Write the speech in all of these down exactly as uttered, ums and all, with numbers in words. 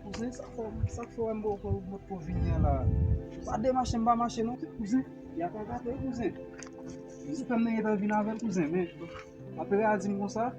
Kouzen, sa k fè, sa k fè w wè m poko, m potko vini an la? M pa demache, m pa mache non, kouzen. Y ap gate, kouzen. Kouzen, fè m te gentan vin avè l, kouzen, men apre a di m konsa,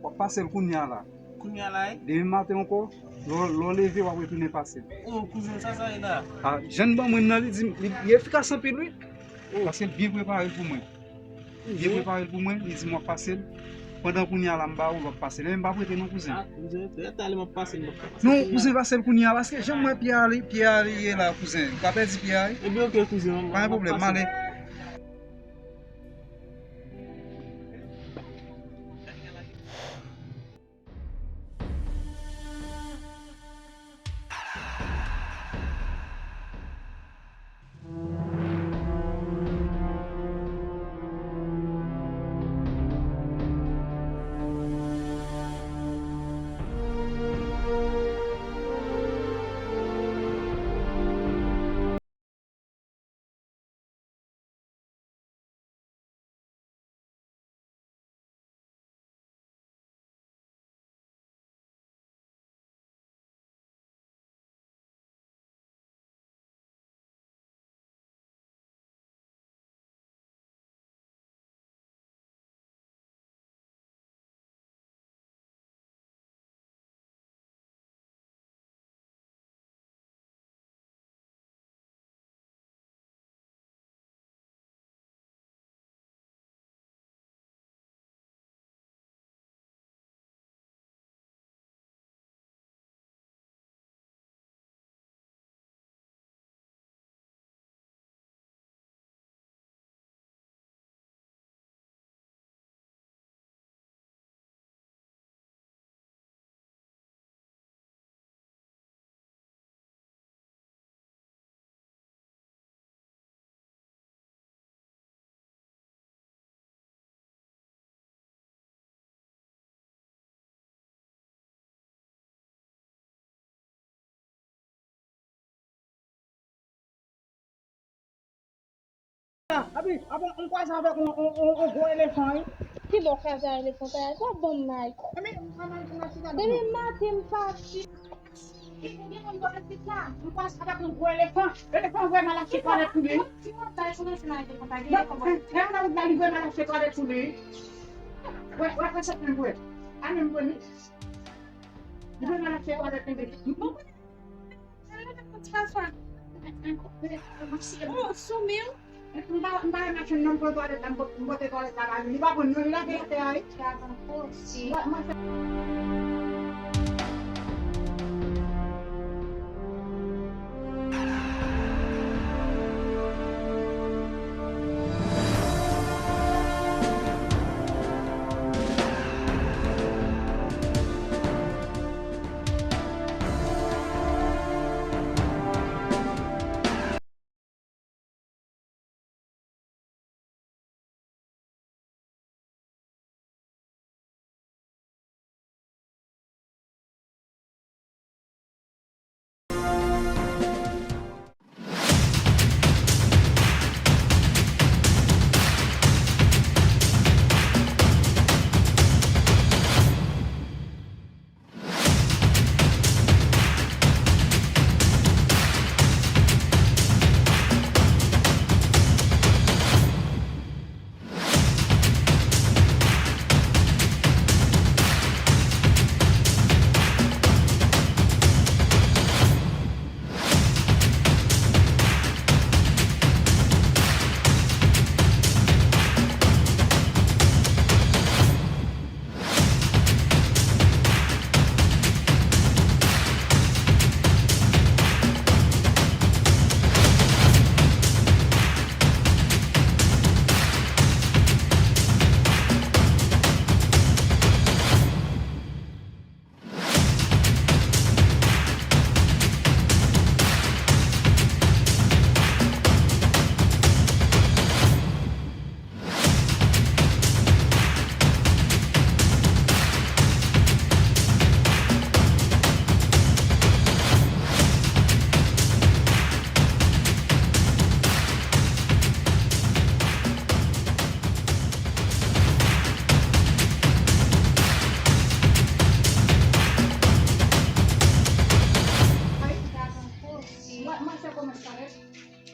w ap pase l kounye a la. Kounye a la, wi. Demen maten ankò, lè w, lè w leve, w ap retounen pase l. O, kouzen, sa, sa ye la? A, jan l ban mwen nan, li di m, li, li efikas anpil, wi. O. Paske l byen prepare pou mwen. Li prepare l pou mwen, li di m w ap pase l. Pandan kounye a la m ba ou, l w ap pase l. Men m p ap rete non, kouzen. Ah, kouzen, trè talè m ap pase l, m ap pase l. Non, kouzen, pase l kounye a, paske jan m wè pye a li, pye a li ye la, kouzen. Ou ka pèdi pye a, wi. Ebyen, oke, kouzen, m ap pase l. Pa gen pwoblèm, m ale. Abi, abi, m kwaze avèk yon, yon, yon, yon gwo elefan, wi. Ki bò w kwaze ak elefan sa a? Sa bon, Mike. Depi maten m pati. Ou gen moun bò pitit la? M kwaze avèk yon gwo elefan. Elefan vrèman l ap fè twalèt pou li. Ti moun sa, e kòmanse nan elefan sa, gen elefan bò pitit. Lè m nan wout la, li vrèman l ap fè twalèt pou li. Wè, wè, wè, sa mwen wè. A menm vre, wi. Li vrèman l ap fè twalèt pou li. Bon, kounye a, leve pou ti Franswa. Oh, sou mi w. M pa, m pa renmen machann nan, m pran twalèt la, m pot-, m pote twalèt la ba li. Li pa konn non, li lage atè a, wi. Mwen, mwen fè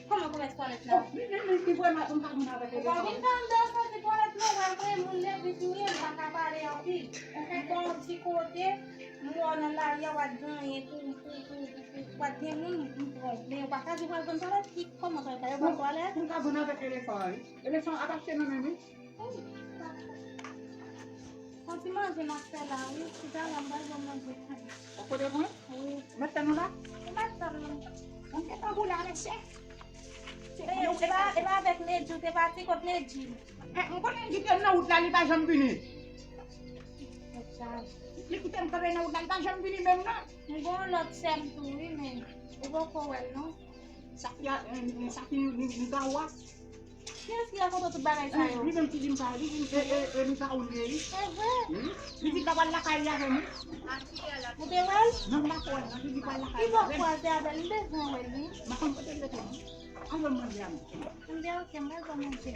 Kòman kòmès twalèt la? Li, li, li, li vrèman, m pa konn avèk li. Ou pa vin fè m danse nan ti twalèt non, wè, m wè moun lè vin touye, m pa ka pale anpil. Ou fè yon ti kote, m wè w nan lari a, w ap genyen pou, pou, pou, pou, pou, w ap gen moun, m pran w. Men ou pa ka di w pral vann twalèt, ki, kòman twalèt la, yo vann twalèt? M ka vann avèk elefan, wi. Elefan ap achte nan men m, wi. Santi manje m ap fè la, wi. Chita la, m pral fè manje. Ou kote mwen? Wi. Mèt tè nou la? Ou mèt tè nou. Mwen gentan boule a, mesye. E, e pa, e pa avèk Nedji, ou te pati kot Nedji? Eh, m konnen li kite m nan wout la, li pa janm vini. Li kite m kanpe nan wout la, li pa janm vini menm non. M gon lòt sè m tou, wi, men ou poko wè l non. Sa ki a, eh, eh, sa ki ni, ni, ni gawa. Kiyès ki rakonte tout bagay sa yo? Li menm ki di m sa, li di m, e, e, e, li pa ou li ye, wi. Se vre? Wi. Li di l pa pral lakay li avè m, wi. Ou te wè l? Non, m pa ko wè l, non, li di l pral lakay li avè m. Ki bò kwaze avè l? M bezwen wè l, wi. M pa konn kote l rete, non. Ann manje a nou. Enben, oke, m pral fè manje.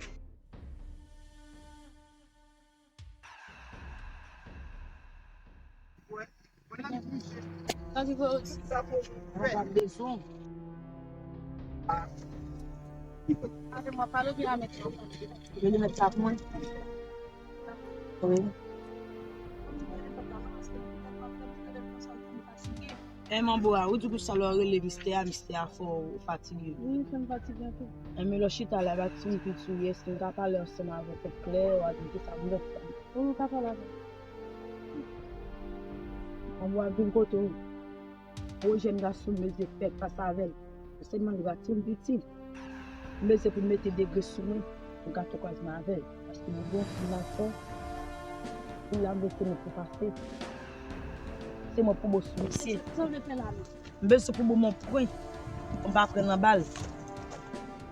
Sa ki fè w di sa pou mwen? Mwen pa bezwen. Ate mwen pale byen a mèt la. Rele mèt la pou mwen. Wi. E manbo a, ou di konsa lè w rele mistè a, mistè a fè w fatige. Wi, fè m fatige anpil. E men lè w chita la, ba ti m piti w, èske m ka pale ansanm avè w tèt klè, w a di m kisa m fè. Ou ka pale avè l. Manbo a vin kote w. Gwo jèn gason m bezwen fè fas avè l. Sèlman li pa ti m piti. M bezwen pou l mete degre sou mwen. Pou gato kwazman avè l. Paske nou bon, nou la fò. Pou la m vle se mwen pou pase. Se mwen pou bon sou misye. Sa w vle fè la menm? M bezwen pou bon mwen pran. Pou m pa pran nan bal.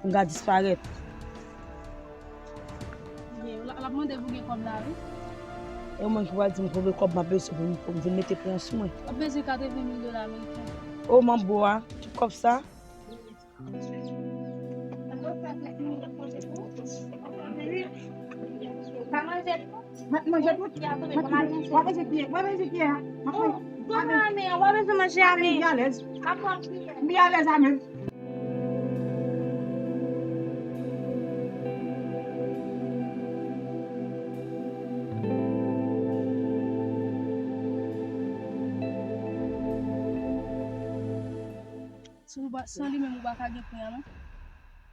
Pou m ka disparèt. Byen, l ap mande pou gen kòb la, wi. E mwen ki pral di m konbyen kòb m ap bezwen pou m, pou m vin mete pran sou mwen. W ap bezwen katreven mil dola ameriken. O, manbo a, tout kòb sa. Manje tout. Manje tout. Manje tout. W ap manje kiyè? W ap manje kiyè a? M ap manje. Bon, ane, w ap bezwen manje ane. M pi alèz. M pi alèz ane. Si w pa, san li menm, ou pa ka gen pri a, non?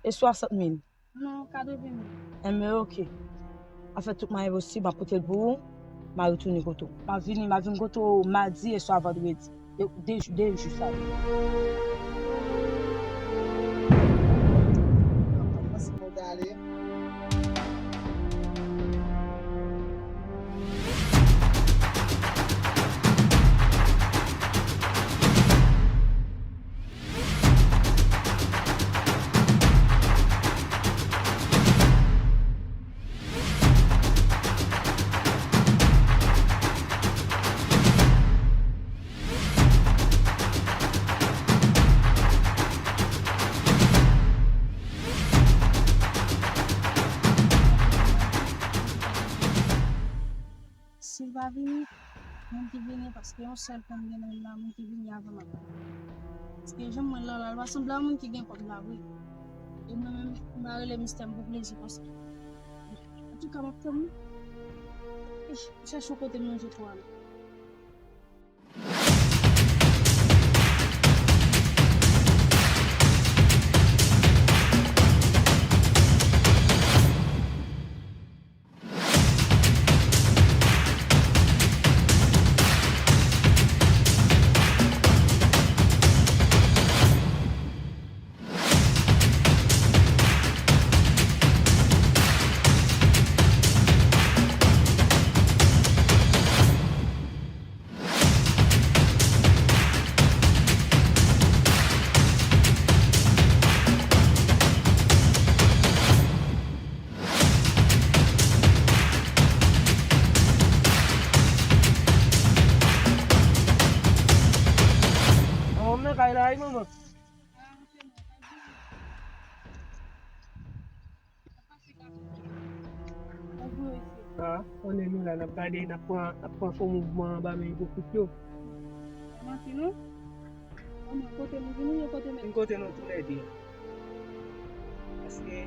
E swasant mil? Non, katreven mil. Enben, oke. M ap fè tout mwayen posib, m ap pote l pou ou, m a retounen kote w. M ap vini, m ap vin kote w madi e swa vandredi. De, de, de jou sa yo. Si l pa vini, moun ki vini, paske yon sèl fanm gen nan la, moun ki vini avan m ap pale. Paske jan m wè l la, la, l pa sanble a moun ki gen kòb la vre. E mwen menm, m pa rele mistè m pou plezi konsa. Antouka, m ap tann ou. Ish, m chèche yon kote m lonje kou a la. Manman m nan kay la wi, manman. Ah, konnen nou la, n ap gade, n ap pran, n ap pran fo mouvman anba men ipokrit yo. Manti non? Manman, kote nou vini, yo kote men. M kote nou toulède. Paske,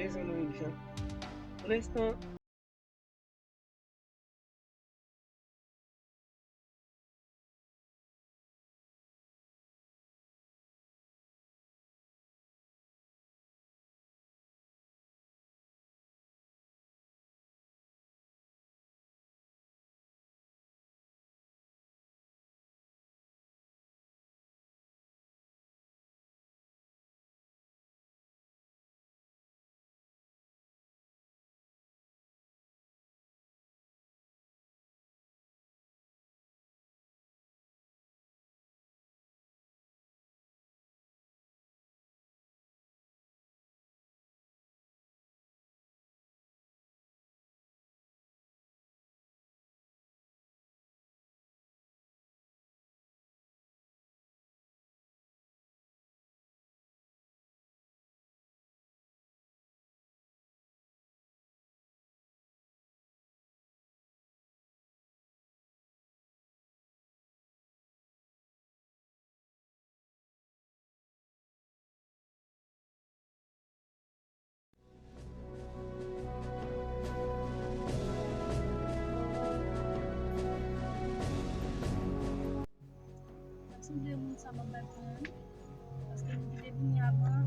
mezon nou yon jan. Pou lenstan, sa m ap bay pou mwen. Paske m te vini avan,